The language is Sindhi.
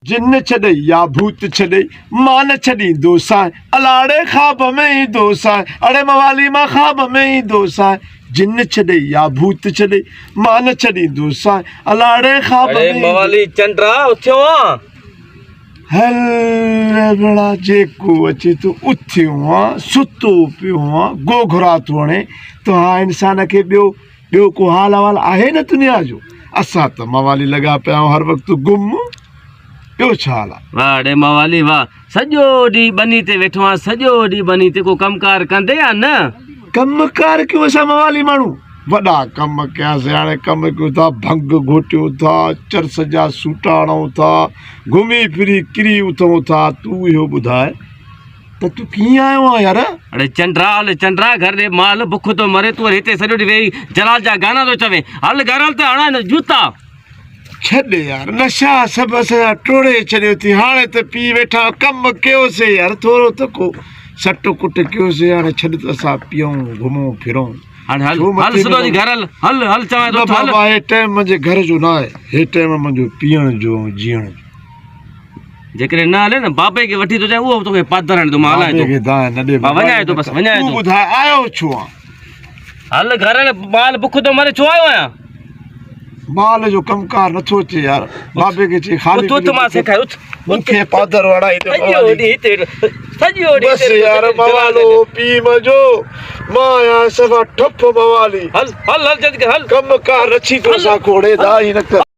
جن ڇڏئي يا ڀوت ڇڏئي، مان نه ڇڏيندوسانء، الاڙي خواب ۾ ايندوسانء، اڙي موالي مان خواب ۾ ايندوسانء، جن ڇڏئي يا ڀوت ڇڏئي، مان نه ڇڏيندوسانء، الاڙي خواب ۾ اڙي موالي چنڊا اٿيو آن. هل ڀلا جيڪو اچي ٿو اٿيو آن، ستو پيو آن، گوگهرا ٿو هڻي، توهان انسان کي ٻيو ٻيو ڪو حال احوال آهي نه دنيا جو اسان ته موالي لڳا پيا آهيون هر وقت گم ٻيو ڇا حال آهي. واهه ڙي موالي واهه سڄو ڏينهن ٻني تي ويٺو آهيان سڄو ڏينهن ٻني تي ڪو ڪم ڪار ڪندي يا نه. ڪم ڪار ڪيون اسان موالي ماڻهو وڏا ڪم ڪياسي هاڻي ڪم ڪيون ٿا ڀنگ گهوٽيون ٿا چرس جا سوٽا هڻون ٿا گهمي ڦري ڪري اٿون ٿا تون اهو ٻڌاء ته تون ڪيئن آيو آهين يار؟ اڙي چنڊرا هل چنڊرا گهر ڏي مال بک ٿو مري تون وري هتي سڄو ڏينهن ويهي جلال جا گانا ٿو چوين هل گهر هل ته هڻان هن جوتا. ڇڏ يار نشا سڀ اسان جا ٽوڙي ڇڏيو ٿي هاڻي ته پي ويٺا ڪم ڪيوسي يار ٿورو ته ڪو سٽ ڪٽ ڪيوسي هاڻي ڇڏ ته اسان پيئون گهمون ڦرون. هاڻي هل هل سڌو جي گهر هل هل هل چوان ٿو هل. بابا هي ٽيم منهنجي گهر جو نه آهي هي ٽيم منهنجو پيئڻ جو ۽ جيئڻ جو. جيڪڏهن نه هلي نه بابي کي وٺي ٿو چاهين اهو به توکي پادر هڻندو مان هلان ٿو بابي کي دانهن نه ڏي مان وڃان ٿو بس وڃان ٿو تون ٻڌاء آيو ڇو آن هل گهر هل مال بک ٿو مري ڇو آيو آهيان مال جو ڪم ڪار نٿو اچي يار بابي کي چئي خالي اٿ اٿ مان سيکاري اٿ مون کي پادر وڙائي ٿو سڄو ڏينهن هتي سڄو ڏينهن بس يار موالو پي منهنجو مان آهيان صفا ٺپ موالي هل هل هل جلدي هل ڪم ڪار رڇي تو سان کوڙي دانهن نه ڪر.